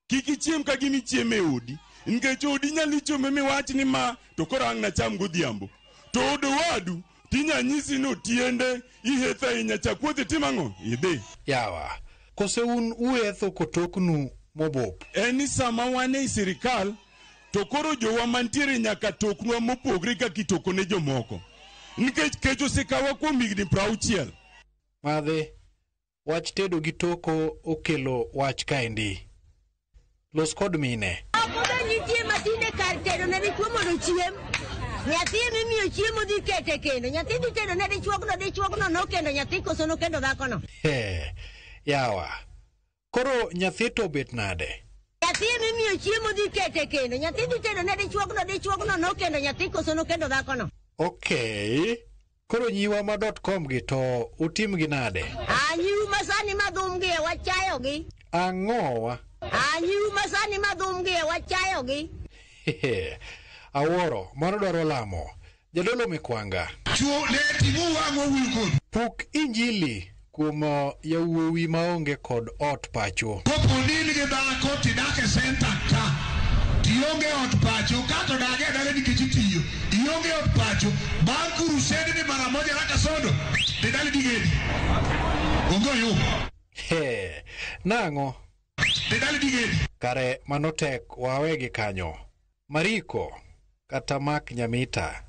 Speaker 24: kik ichiem ka gima ichiemo e odi. Nikech odi inyalo chiemo miwach ni ma to koro ang' nacham godhiambo. To od owadu tinya nyisi ni otiende ihetho ahinya chakuoth itim ang'o? Idhi.
Speaker 20: Yawa, kose un uetho kotoknu mobop?
Speaker 24: En ni sama wan ei sirikal to koro jowa mantiere nyaka toknwa mopogre kaka itoko ne jomoko. Nikech kech osekawa kuom higni 60.
Speaker 20: Madhe, wach tedo gi toko okelo wach kaendi. Los kod mine.
Speaker 19: Okobe nitie matinde kar tedo ne dichuo mondo ochiem. Nyathi emimiyo chiemo dhi kete kendo. Nyathi dhi tedo ne dichuogno nokendo nyathi koso nokendo dhakono.
Speaker 20: He, yawa. Koro nyathi to obet nade?
Speaker 19: Nyathi emimiyo chiemo dhi kete kendo. Nyathi dhi tedo ne dichuogno nokendo nyathi koso nokendo dhakono.
Speaker 20: Okay. Koro nyiwa ma .com gi to utim gi nade?
Speaker 19: Ah, nyiu masani madhum gi wachayogi.
Speaker 20: Ang'owa?
Speaker 19: Ah, nyiu masani madhum gi wachayogi.
Speaker 20: Awuoro, mano dwaro lamo. Jadolo Mikwanga.
Speaker 25: Chuo ne ting'u wang' wawuoyo kodu.
Speaker 20: Puk injili kuom yawuowi maonge kod ot pacho.
Speaker 25: Kopo ni in gi dhako tidak e senta ka, tionge ot pacho, kato dage adage nikech itiyo, ionge ot pacho, bang' kurused ni mara moja kaka sodo, tidali digedi. Onge oyumo.
Speaker 20: He, nang'o?
Speaker 25: Tidali digedi.
Speaker 20: Kare mano tek wawegi kanyo. Mariko kata Mark Nyamita,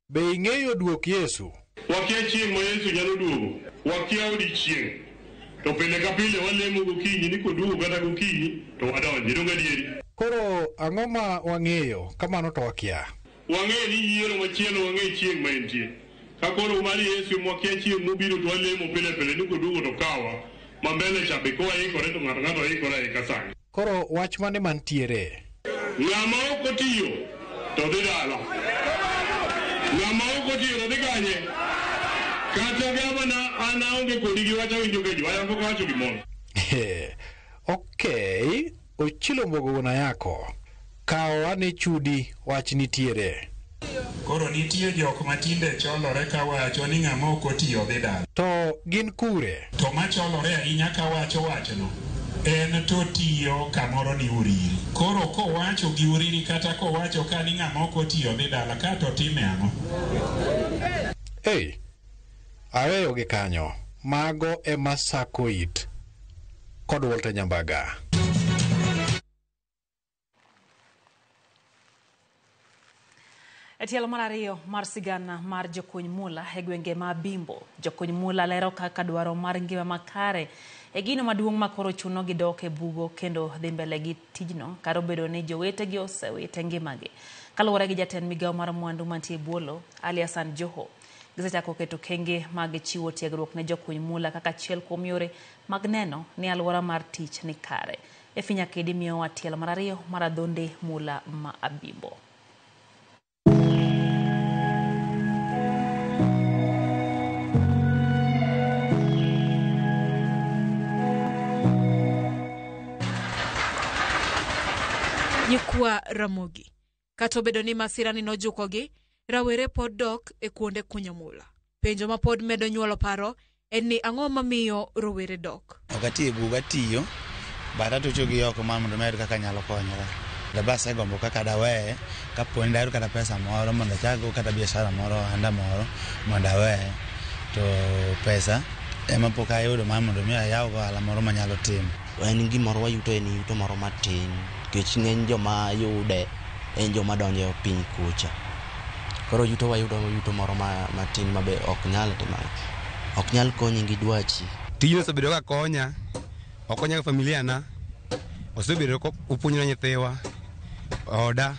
Speaker 20: be ing'eyo duok Yesu?
Speaker 27: Wakia chieng' ma Yesu nyalo duogo, wakia odiechieng'. To pile ka pile walemo gokinyi ni koduogo kata gokinyi to wadonji, donge adieri?
Speaker 20: Koro ang'o ma wang'eyo kamano to wakia?
Speaker 27: Wang'eyo ni yiero machielo wang'e chieng' ma entie. Ka koro mar Yesu mwakia chieng' mobiro to walemo pile pile ni koduogo to kawa. Ma mbele cha be kowaikore to ng'ato ng'ato oikore aika sani.
Speaker 20: Koro wach mane mantiere?
Speaker 27: Ng'ama ok otiyo to dhi dala. Ng'ama ok otiyo to dhi kanye? Kata gavana an aonge kodi gi wach awinjo ka ji wacho pok awacho gimoro.
Speaker 20: Okay, Ochilo Mbogona yako. Kaw ane chudi wach nitiere.
Speaker 28: Koro nitie jok matinde cholore kawacho ni ng'ama ok otiyo dhi dala.
Speaker 20: To gin kure?
Speaker 28: To macholore ahinya kawacho wachno en to tiyo kamoro ni Uriri. Koro kowacho gi Uriri kata kowacho ka ni ng'ama ok otiyo dhi dala ka to time ang'o?
Speaker 20: Ei, aweyo gi kanyo. Mago ema Sako It kod Walter Nyambaga.
Speaker 1: E tielo mar ariyo mar sigana mar jokuny mula e gwenge ma Bimbo, jokuny mula lero kaka dwaro mar ngima makare e gino maduong' ma koro chuno gi dok e bugo kendo dhi mbele gi tijno kar obedo ni jowetegi osewite ngimagi. Kaluwore gi jatend migawo mar mwandu mantie e Buolo, Ali Hassan Joho, Gisechako keto kenge mag chiwo tiegruok ne jokuny mula kaka achiel kuom yore mag neno ni alwora mar tich ni kare. Efi Nyakedi miyowa tielo mar ariyo mar adhonde mula ma Abimbo.
Speaker 2: Nyikwa Ramogi. Kata obedo ni masirani nojukogi, rawere pod dok e kuonde kunyo mula. Penjo ma pod medo nyuolo paro en ni ang'o mamiyo rowere dok?
Speaker 4: Ok ati e buga atiyo, but atucho gi oko mar mondo mi ayud kaka anyalo konyora. Be asegombo kaka daweye kapo ni dayud kata pesa moro mondo achakgo kata biashara moro ohanda moro mondo aweye. To pesa ema pok ayudo mar mondo mi ayaw go ohala moro manyalo timo.
Speaker 5: En gimoro wayuto en yuto moro matin nikech ng'eny joma yude en joma donjo e piny kucha. Koro yuto wayudo yuto moro matin mabe ok nyal timo ok nyal konyi gi dwachi.
Speaker 6: Tijni osebedo ka konya, okonya gi familia na, osebedo kopuonjo nyithiwa, oda.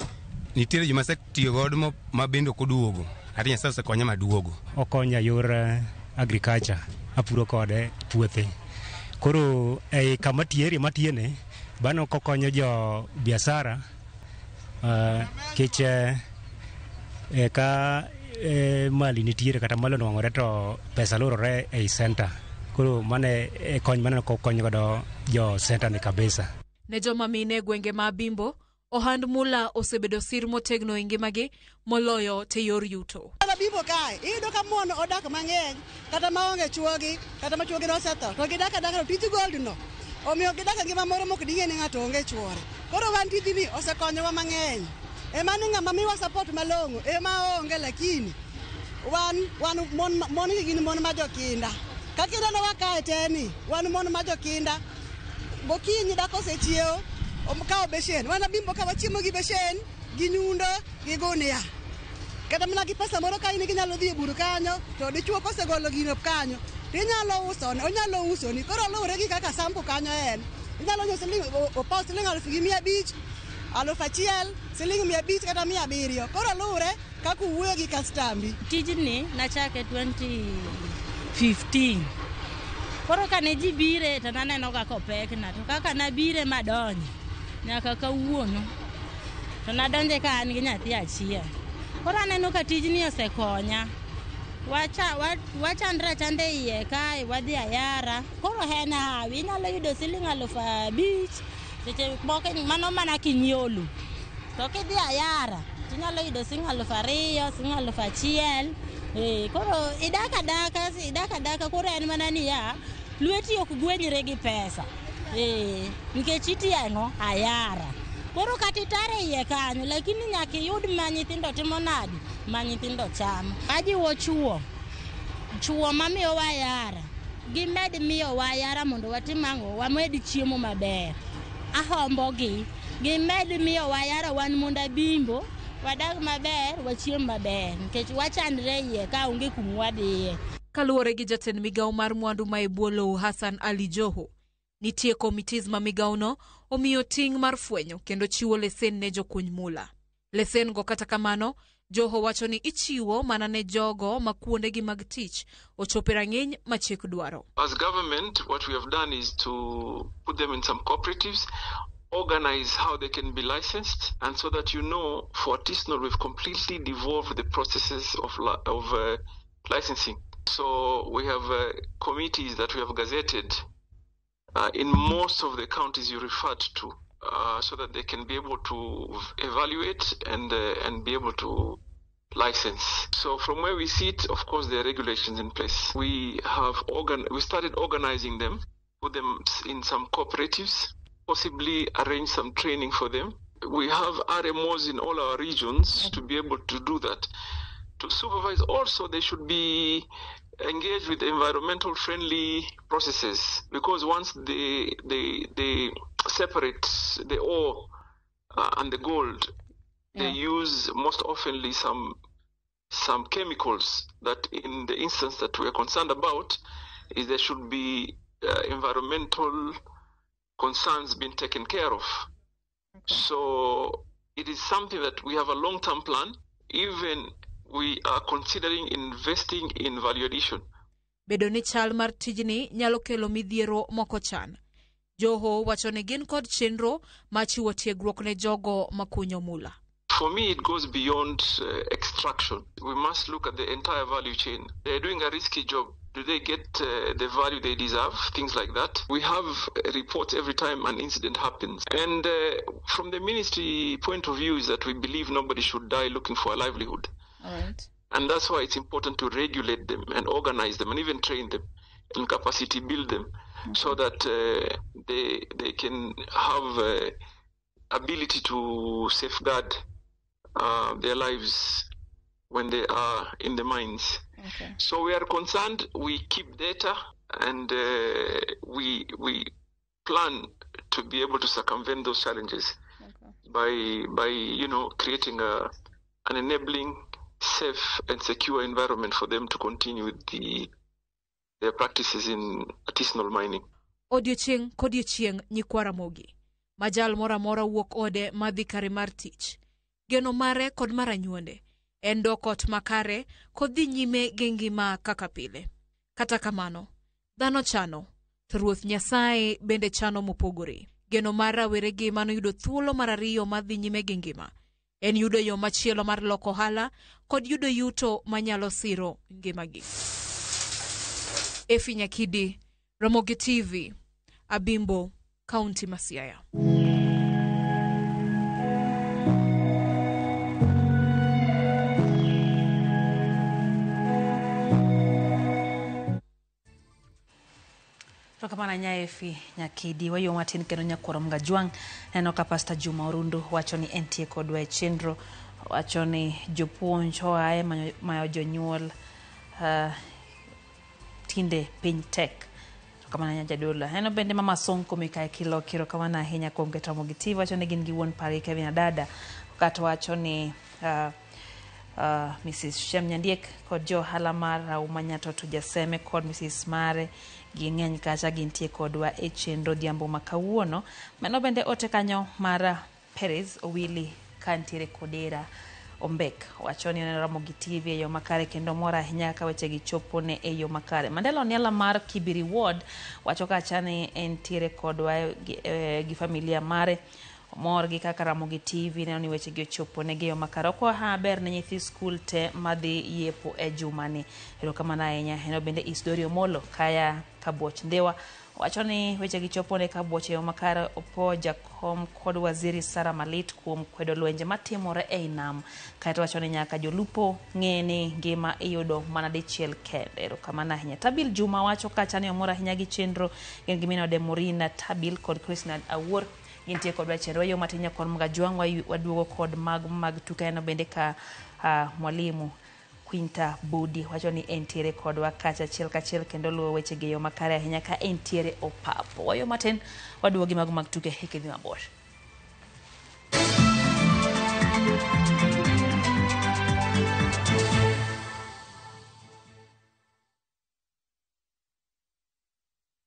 Speaker 6: Nitiere joma asetiyo godo ma bende ok oduogo, ati Nyasaye osekonya maduogo.
Speaker 7: Okonya yor agriculture, apuro kode puothe. Koro ei kama tiye, area matiyene, bano kokonyo jo biashara kech ka mali nitiere kata mali onwang'ore to pesa lurore ei center. Koro mano e kony maneno kokonyo godo jo center ni kabisa.
Speaker 2: Ne joma mine e gwenge ma Abimbo, ohand mula osebedo sir motegno e ngimagi moloyo te yor yuto.
Speaker 10: Abimbo kae, iyudo ka mon odak mang'eny kata maonge chuogi, kata ma chuogi nosetho, to gidak adaka to tij gold no omiyo gidak e ngima moro mok ding'e ni ng'ato onge chuore. Koro wan tijni osekonyowa mang'eny. Ema ni ng'ama miwa support malong'o ema onge, lakini wan mon gi gin mon ma jokinda. Kaka inenowa kae te ni, wan mon ma jokinda. Gokinyi dhako osechiewo, okawo beshen. Wan Abimbo ka wachiemo gi beshen, gi nyundo, gi gunia. Kata mana gi pesa moro ka in ginyalo dhi e bur kanyo, to dichuo kosegolo gino kanyo, tinyalo usone, onyalo usoni. Koro luwore gi kaka sampo kanyo en. Inyalo nyiewo siling' opaw siling' 5,500, 1,000, siling' 500 kata 700. Koro luwore kaka uwuoyo gi kastambi.
Speaker 11: Tijni nachake 2015. Koro kane ji bire to naneno kaka opekna, to kaka nabire madonjo nyaka kawuono to nadonje ka an gi nyathi achiel. Koro aneno ka tijni osekonya. Wachandre achanda e iye kae, wadhi ayara. Koro en hawi, inyalo yudo siling' 5,000 seche moko mano mana kinyiewo lum. To kidhi ayara tinyalo yudo siling' 2,000, siling' 1,000. Koro idak adaka, koro en mana niya, lweti ok gwenyre gi pesa. Nikech itiyo ang'o? Ayara. Koro kata itare iye kanyo, lakini nyaka iyud ma nyithindo timo nadi, ma nyithindo chamo. Ajiwo chuo mamiyowa ayara, gimed miyowa ayara mondo watim ang'o, wamed chiemo maber. Ahombogi, gimed miyowa ayara wan mondo Abimbo, wadag maber, wachiem maber, nikech wachandre iye ka onge kuma wadhiye.
Speaker 2: Kaluwore gi jatend migawo mar mwandu ma e bwo lowo Hassan Ali Joho, nitie committees ma migawono omiyo ting' mar fwenyo kendo chiwo lesen ne jokuny mula. Lesen go kata kamano, Joho wacho ni ichiwo mana ne jogo ma kuondegi mag tich ochopo e rang'iny ma chik dwaro.
Speaker 14: As government, what we have done is to put them in some cooperatives, organize how they can be licensed, and so that you know, for artisanal, we've completely devolved the processes of licensing. So we have committees that we have gazetted in most of the counties you referred to, so that they can be able to evaluate and be able to license. So from where we sit, of course, there are regulations in place. We have we started organizing them, put them in some cooperatives, possibly arrange some training for them. We have RMOs in all our regions to be able to do that. To supervise also, they should be engaged with environmental friendly processes, because once they separate the ore and the gold, they use most oftenly some chemicals that, in the instance that we are concerned about, is there should be environmental concerns being taken care of. Okay. So it is something that we have a long-term plan. Even We are considering investing in value addition.
Speaker 9: Bedo ni chal mar tijni nyalo kelo midhiero mokochan. Joho wacho ni gin kod chenro mar chiwo tiegruok ne jogo makunyo mula.
Speaker 14: For me, it goes beyond extraction. We must look at the entire value chain. They're doing a risky job. Do they get the value they deserve? Things like that. We have reports every time an incident happens. And from the ministry point of view is that we believe nobody should die looking for a livelihood.
Speaker 1: All right.
Speaker 14: And that's why it's important to regulate them and organize them and even train them and capacity build them so that they can have ability to safeguard their lives when they are in the mines.
Speaker 1: Okay.
Speaker 14: So we are concerned. We keep data and we plan to be able to circumvent those challenges by you know, creating an enabling, safe and secure environment for them to continue with their practices in artisanal mining.
Speaker 9: Odiochieng' kodiochieng' nyikwa Ramogi. Majal moro amora wuok ode madhi kare mar tich. Geno mare kod mar anyuonde en dok ot makare kod dhi nyime gi ngima kaka pile. Kata kamano, dhano chano, to Ruoth Nyasaye bende chano mopogore. Geno mar raweregi manoyudo thuolo mar ariyo mar dhi nyime gi ngima en yudo yo machielo mar loko ohala kod yudo yuto manyalo siro ngimagi. Efi Nyakidi, Ramogi TV, Abimbo, Kaunti ma Siaya.
Speaker 1: Erokamano ahinya Efi Nyakidi. Wayo matin kendo nyakwaro Mgajwang'. Neno ka Pastor Juma Orundu wacho ni entie kodwa e chenro. Wacho ni jopuonj oae mayo jonyuol tinde piny tek. Erokamano ahinya Jadolo. Neno bende Mama Sonko Mikae Kiloki. Erokamano ahinya kuom keto Ramogi TV. Wacho ni gin gi wuon pari Kevin Adada. Kato wacho ni Mrs. Shem Nyandiek kod jo ohala mar Rauma Nyatoto Jaseme kod Mrs. Mare ging'eny kacha gintie kodwa e chenro odhiambo ma kawuono. Mano bende ote kanyo mar Perez Owili kantiere Kodera Ombek wacho ni oneno Ramogi TV e yo makare kendo mor ahinya ka wechegi chopo ne e yo makare. Mandela Oniala mar Kibiri Ward wacho kacha ni entiere kodwa gi familia mare. Omor gi kaka Ramogi TV neno ni wechegi ochopo ne gi yo makare. Okwayo maber ne nyithi skul te madhi yepo e jumani. Erokamano ahinya. Eno bende Isdori Omolo kaya Kabuoch Ndhiwa wacho ni wechegi chopo ne Kabuoch e yo makare. Opo jakom kod waziri Sara Malit kuom kwedo lwenje matimore ei nam. Kaeto wacho ni nyaka jolupo ng'e ni ngima iyudo mana dichiel kende. Erokamano ahinya. Tabil Juma wacho kacha ni omor ahinya gi chenro gin gi minode Morina Tabil kod Krishna Awuor gintie kodwa e chenro. Wayo matin nyakwar Mgajwang' waduogo kod mag tuke. Neno bende ka mwalimu Quinta Budi wacho ni entiere kodwa kacha achiel kachiel kendo luwo weche gi yo makare ahinya ka entiere opapo. Wayo matin waduogo gi mago mag tuke hikidhi mabor.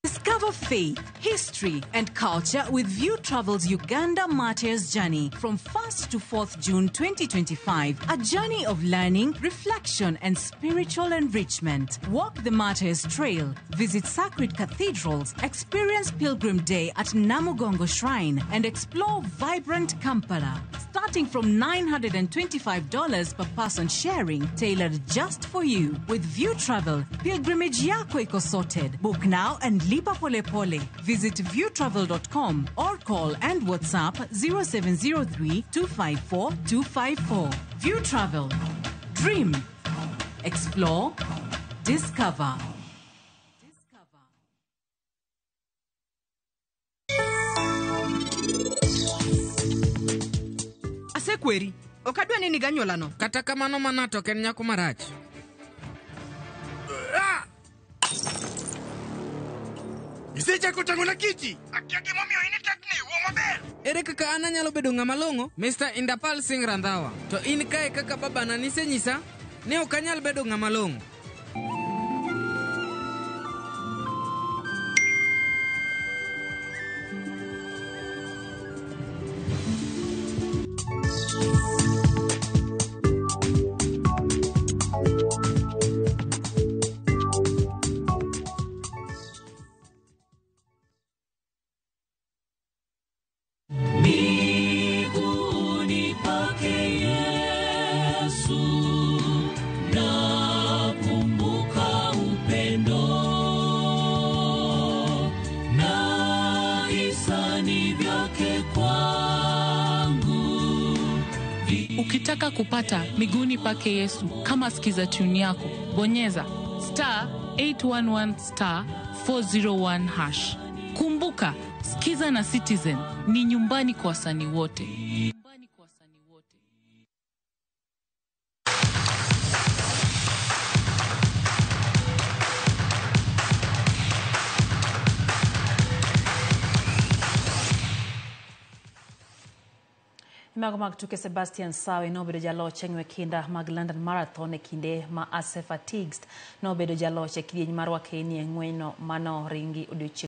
Speaker 13: Discover faith, history, and culture with View Travel's Uganda Martyrs Journey from 1st to 4th June 2025. A journey of learning, reflection, and spiritual enrichment. Walk the Martyrs Trail, visit sacred cathedrals, experience Pilgrim Day at Namugongo Shrine, and explore vibrant Kampala. Starting from $925 per person sharing, tailored just for you. With View Travel, pilgrimage yako iko sorted. Book now and lipa pole pole. Visit viewtravel.com or call and WhatsApp 0703 254 254. View Travel. Dream. Explore. Discover.
Speaker 15: Asekweri, ok adwa ni niganyuolano.
Speaker 16: Kata kamano mana to ok en nyako marach.
Speaker 24: Isechako tang'ona kiti. Akia gimomiyo in itetni, wuo maber.
Speaker 16: Ere kaka an anyalo bedo ng'ama long'o? Mr. Indapal Singh Randhawa. To in kae kaka babana nisenyisa ni ok anyal bedo ng'ama long'o.
Speaker 3: vyake kwangu.
Speaker 8: Ukitaka kupata miguuni pake Yesu kama skiza tune yako, bonyeza star 811 star 401 hash. Kumbuka, Skiza na Citizen ni nyumbani kwa wasanii wote.
Speaker 1: Mago mag tuke Sebastian Sawe nobedo jaloch e ng'we kinda mag London Marathon e kinde ma Asefa Tigst nobedo jaloch e kidieny mar Wakeni e ng'weyno manoringi odiochieng'